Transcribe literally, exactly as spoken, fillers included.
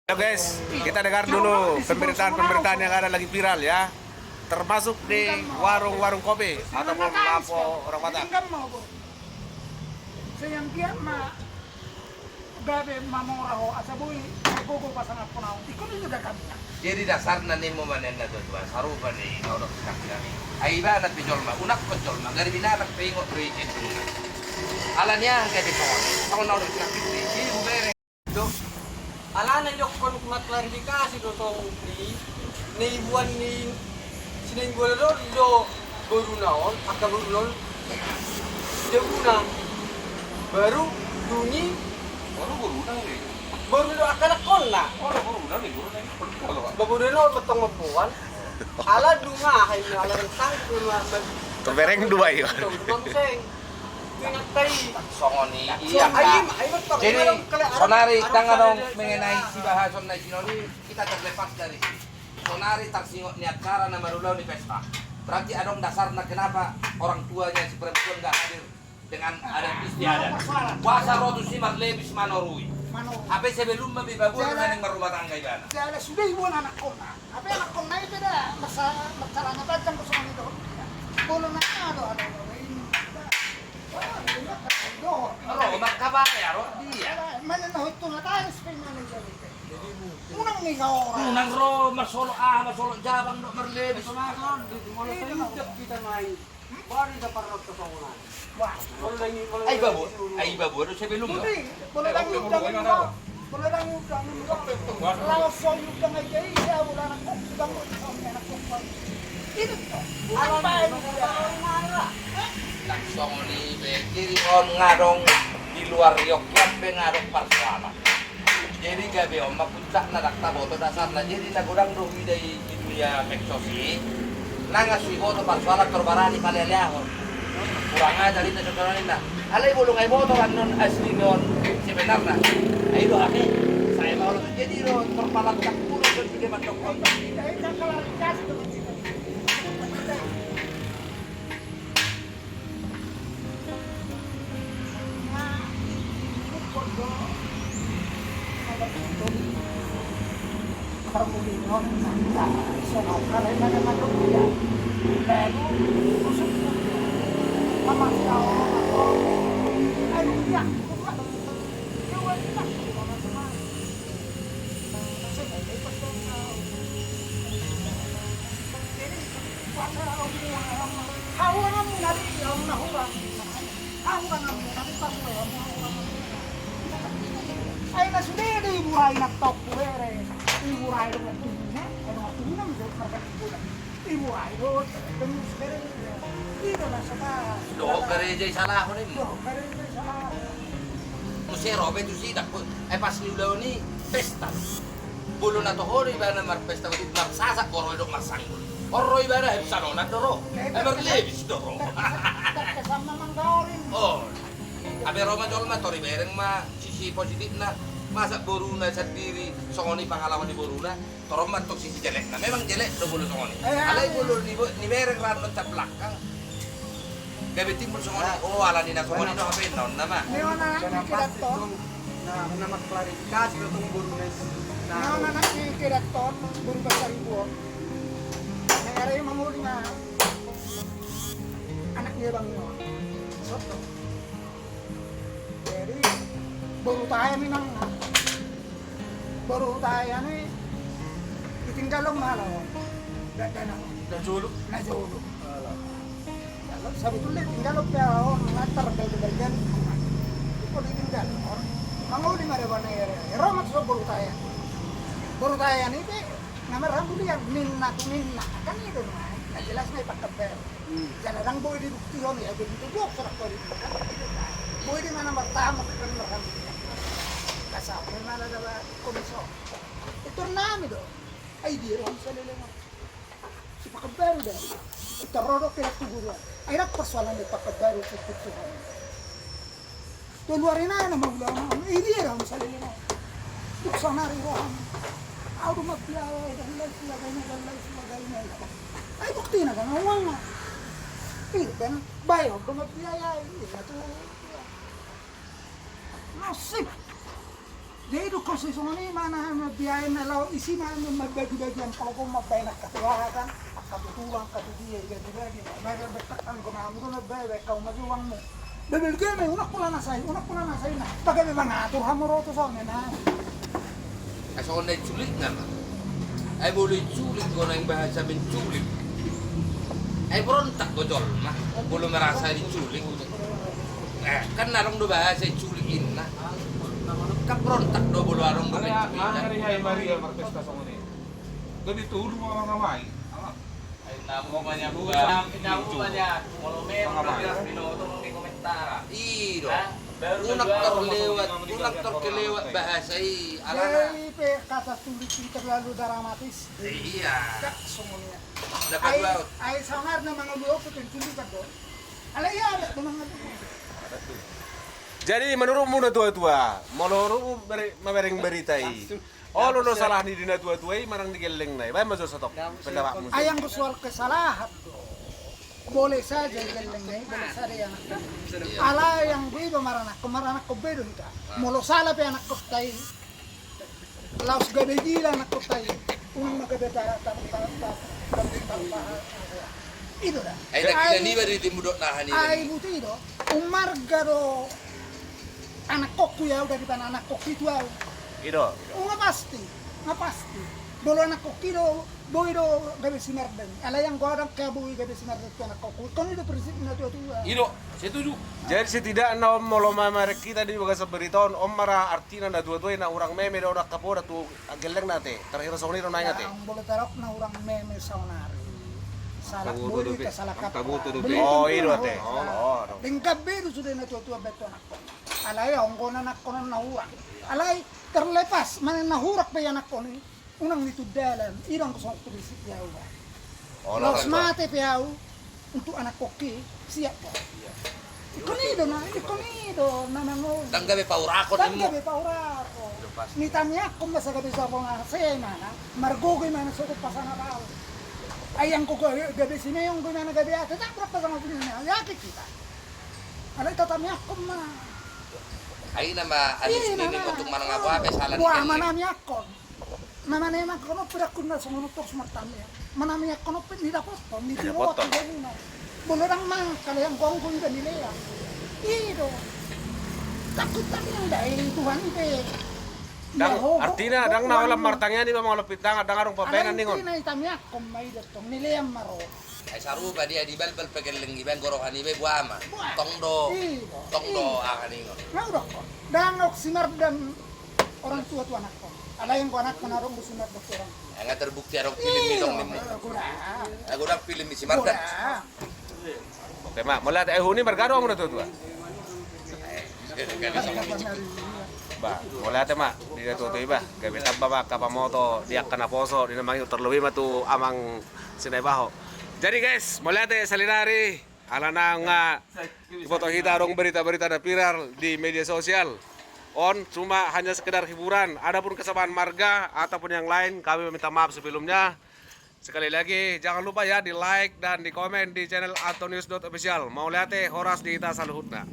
Halo guys, kita dengar dulu pemberitaan-pemberitaan yang ada lagi viral ya. Termasuk di warung-warung kopi ataupun lapo orang Batak. Sai anggiat ma gabe mamora ho asa boi gogo pasangaphon au. Ingkon i do da kami. Jadi dasarna ninna ma ninna tuatua, sarupa ni na hudok sinangkin i. Ai ibana pe jolma, unakkon jolma, gari binatang pe ingot do i jendulna. Alani aha gabe songon i? Songon na hudok sinangkin i, jadi hubereng. Do. Alana idokkon mangklarifikasi do tong di na iboan ni Sinainggolan on do boruna on, angka boruna on. Jabuna. Baru dungi. Baru boruna i. Baru do angka anakkonna. Baru boruna i, boruna i. Baru boruna on tong mamboan. Ala dung aha i, ala rentang. Terbereng dua i. Tong mamseng. Songon i, iya. Jadi sonari ndang adong mengenai si bahason na i songon i, kita terlepas dari situ. Sonari tarsingot ni acara na marulaon ni pesta. Berarti adong dasarna kenapa orang tuanya si perempuan nggak hadir dengan adat istiadat. Puasa ro tusi marlebis manorui. Hape sebelum ma be baboa na naeng marrumah tangga ibana. Jala sude iboan anakkonna. Hape anakkonna i pe da masa masalahnya tajam do songon i dohot dia. Bolon na do ada. Ro mangkabaya ro dia. Mana na huttu na taris pe mana jadi. Unang ni kau ora. Unang ro marsolok aha, marsolok jabang do marlebis. Molo saindak kita main. Baru kita parrot ke songonan. Ai baboa, ai baboa do sebelum. Molo dang udang, molo dang udang, laos so udang aja iya, molo anak kok udang, molo anak kok. Itu tuh. Apa ini? Nang songon i be, jadi on ngadong di luar Yogyakarta be ngadong parsoalan. Jadi gabe on ma puncakna, ndang taboto dasarna. Jadi na godang do huida i di dunia medsos i, nang so iboto parsoalan tor barani palealeahon. Kurang ajar inna songon ninna. Alai molo nga iboto annon asli ni on sebenarna. Ai do hape. Sai ma olo jadi do tor palancak mulu do sude mandokkon. Ai na sude do iburai na tokku bere. Iburai do mati. Iburai do. Dohot gareja i salahon i. Muse ro be tusi dakku. Ai pas ni ulaon i pesta. Molo na toho do ibana marpesta, marsasak do ro i dohot marsanggul. On ro ibana hepsanonan do ro. Ai marlebis do ro. Oh. Hape ro ma jolma tor ibereng ma sisi positifna. Masa boruna sandiri songon i pangalaman ni boruna. Tor on ma tong sisi jelekna. Memang jelek do molo songon i. Alai molo nibereng ra annon cap belakang. Gabe timbul songon i. Oh, alani na songon i do hape na on nama. Memang anak ni kedaton. Na mangklarifikasi do tong boruna i. Memang anak ni kedaton, boru Pasaribu on. Nang ada i mangoli ma anak ni abang i on. Soto. Jadi boru tahe memang. Boru tahe i ditinggalhon ma halak on. Dakdanak on. Na jolo. Na jolo. Sebetulna ditinggalhon pe halak on, ngatar bagi-bagian. Ingkon ditinggalhon. Mangoli ma da bana ere. Ro ma tu boru tahe. Boru tahe i pe na marhamulian, minna tu minna. Kan i do na. Na jelas na i pakkebel. Jala ndang boi dibuktihon i, jadi tu buat surat politik kan. Boi di mana martahan, kan marhamulian. Kasau, mana ada komiso. Itu nami do. Ai dia roham saleleng on. Si Pekanbaru da. Ita ro do ke tu guru. Ai rap persoalan di Pekanbaru si Tuhan. Tolu ari nai na maula on. Ai dia roham saleleng on. Duk sonari roham. Au do mabiaya dan lain sebagainya, dan lain sebagainya. Ai buktina kan uang. Iya kan. Bayo do mabiaya. Iya tu. Nasib. Jadi do konsesi songon i ma na biaen na laho isi ma mambagi-bagi angka lopo mambaen angka tu aha kan, angka tu tulang, angka tu dia, ibagi-bagi. Baen betak kan gomam do na baen, baen kau ma uangmu. Bebel game, unang pola na sai, unang pola na sai na. Baga be mangatur hamu ro tu songon i na. Ai songon na iculik nama. Ai bolo iculik do naeng bahasa menculik. Ai berontak do jolma bolo merasa diculik. Eh, kan adong do bahasa iculik inna. Kan berontak do bolo adong do menculik. Mangari hai Maria marpesta songon i. Gabe tolu ma mangamai. Ai namu banyak, namu banyak. Molo memang binoto di komentar. Iyo. Unang terlewat, unang terkelewat bahasa i alana. Jadi pe kata sulit ini terlalu dramatis. Iya. Gak semuanya. Ai, ai sangar na mangolu aku tentu juga dong. Ala iya ada teman. Jadi menurutmu na tua-tua, molo rumu mamereng berita i, olo do salah ni di na tua-tua i manang di gellengna i? Baen ma jo satop pendapatmu. Ai anggo soal kesalahan do. Boleh saja gellengna i, boleh saja i anakkon. Alai anggo i do maranakkon, maranakkon be do hita. Molo salah pe anakkonta i, laos gabe gila anakkonta i, unang ma gabe ta ta ta ta ta ta. I do da. Ai na gila niba di timu dok nahan i. Ai buti do. Ummarga do anakkongku i au daripada anakkongki tu au. I do. Nga pasti, nga pasti. Molo anakkongki do, boi do gabe si Mardan. Alai anggo adong ke boi gabe si Mardan tu anakkongku. Kan i do prinsip na tua-tua. I do, setuju. Jadi setidakna on molo mamereng hita di bagasan berita on, on ma ra artina na tua-tua i na hurang meme do angka poda tu gellengna ate. Terakhir songon i do naeng ate. Molo tarok na hurang meme saonari. Salah boi, salah kaprah. Oh, i do ate. Denggan be do sude na tua-tua baen tu anakkon. Alai anggo na anakkon on na hurang. Alai terlepas manang na hurang pe anakkon i, unang nitunda dalan. I do anggo songon prinsip i au ba. Laos mate pe au untuk anakkongki, siap ba. Ingkon i do na, ingkon i do na mangolu. Ndang gabe paurakon. Ndang gabe paurakon. Nitamiangkon ma sagabe sapo na sema na margogo i ma na sogot pasana bau. Ai anggo gabe simeong do i ma na gabe ate, tak berapa sama punya na yakin kita. Alai tatamiangkon ma. Ai nama alis ini untuk manang apa-apa salah ni. Wah, manamiangkon. Na manamiangkon on pe dakku na songon on tor sumartamiang. Manamiangkon on pe nidapothon, nidapothon. Molo ndang mangkal anggo i da nilean. I do. Takut tamiang da i Tuhan i pe. Ndang, artina ndang na holan martangiang iba mangolopit tangan, ndang adong papenan ningon. Artina itamiangkon ma i da tong nilean ma ro. Ai sarupa dia di balbal pe gelleng iba, anggo roha niba i boha ma. Tong do. Tong do aha ningon. Nga udok. Ndang ok si Mardan orang tua tu anakkon. Alai anggo anakkon adong do si Mardan tu orang tua. Nga terbukti adong film i tong ninmu. Godang. Godang film i si Mardan. Oke ma, mauliate. Ai huni margado hamu na tua-tua. Ba, mauliate ma di na tua-tua iba. Gabe tamba ma angka pamoto di angka naposo di na mangihut, terlebih ma tu amang Sinaibaho. Jadi guys, mauliate sahali nari. Alana nga diboto hita adong berita-berita na viral di media sosial on, cuma hanya sekedar hiburan. Adapun kesamaan marga ataupun yang lain, kami meminta maaf sebelumnya. Sekali lagi, jangan lupa ya di like dan di komen di channel antonius dot official. Mauliate, horas di hita saluhutna.